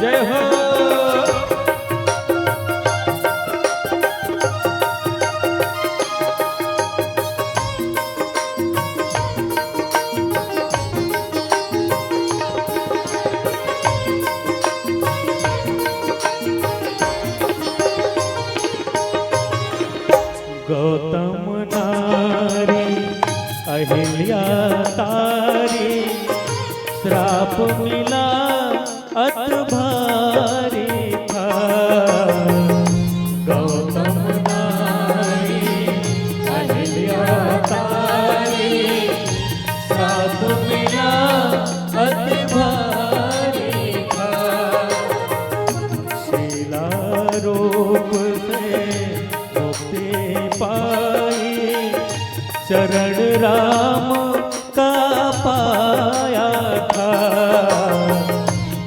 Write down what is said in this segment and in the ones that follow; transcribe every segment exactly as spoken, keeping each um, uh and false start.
जय हो। गौतम नारी अहिल्या तारी, श्राप मिला अत भारी था। गौतम नारी अहिल्या तारी, श्राप मिला अत भारी था। शीला रूप से चरण राम का पाया था,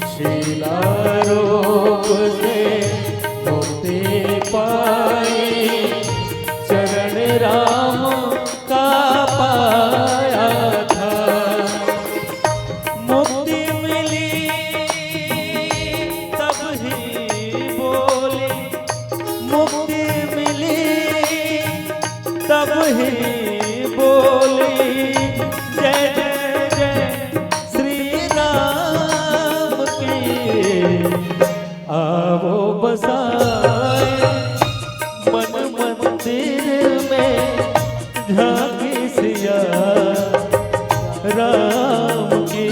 शीला रोग से मुक्ति पाई। चरण राम का पाया था, मुक्ति मिली तब ही बोली, मुक्ति मिली तब ही बोली, जय जय जय श्री राम की। आवो बसाए मन मंदिर में, झांकी सिया राम की।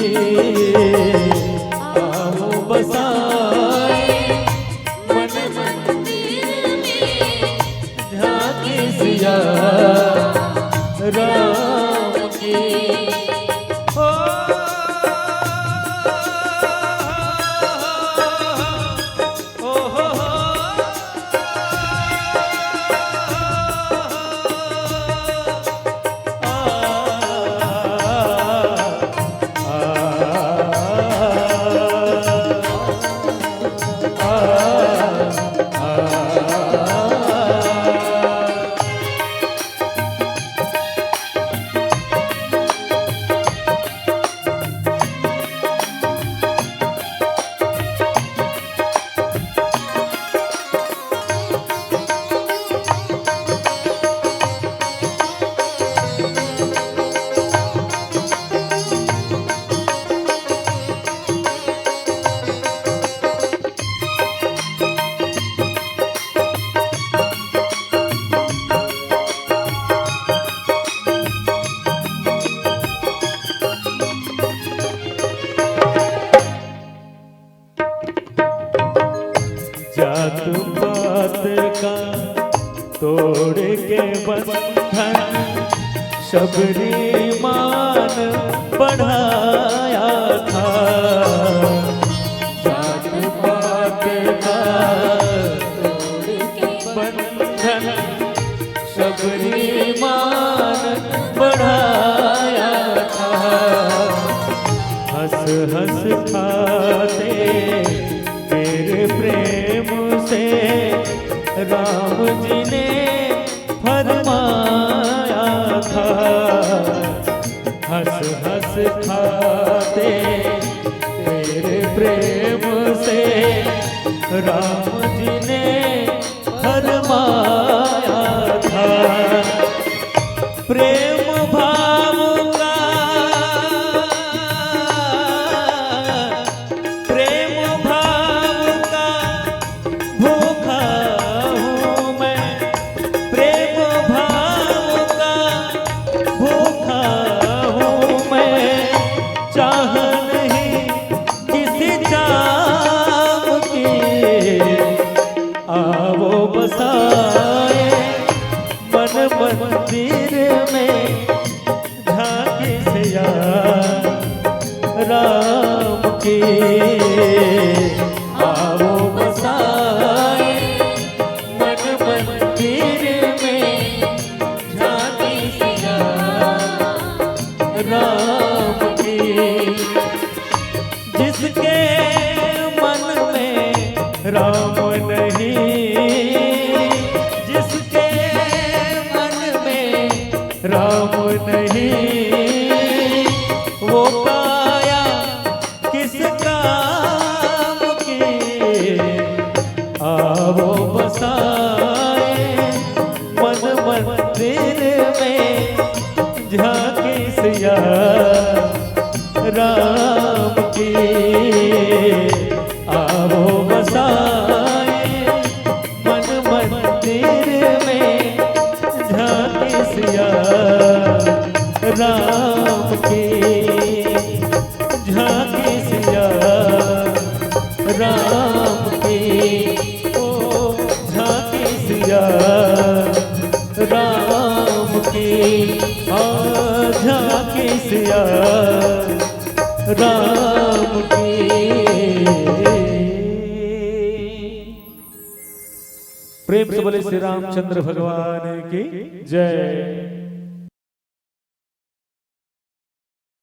आवो बसाए मन मंदिर में, झांकी सिया राम की। ओ, ओ, ओ, ओ, आ, आ, आ, आ, आ। जात पात का तोड़ के बंधन, शबरी माँ ने बढ़ाया था। जात पात का तोड़ के बंधन, शबरी माँ ने बढ़ाया था। हंस हंस खाते मेरे प्रेम से राम जी ने फरमाया था। हंस हंस खाते तेरे प्रेम से राम जी ने फरमाया था। प्रेम भाव का, प्रेम भाव का भूखा हूँ मैं, प्रेम भाव का भूखा हूँ मैं, चाह नहीं किसी चाम की। आवो बसाए मन मंदिर में, झांकी सिया राम की। आवो बसाए मन मंदिर में, झांकी सिया राम की। जिसके मन में राम नहीं, जिसके मन में राम नहीं, वो काया किस काम की। आवो बसाए मन मंदिर में, झांकी सिया राम की। आवो बसाए मन मंदिर में, झांकी सिया राम की। झांकी सिया राम की, ओ झांकी सिया राम की, आ झांकी सिया राम की। प्रेम से बोले श्री रामचंद्र भगवान की जय।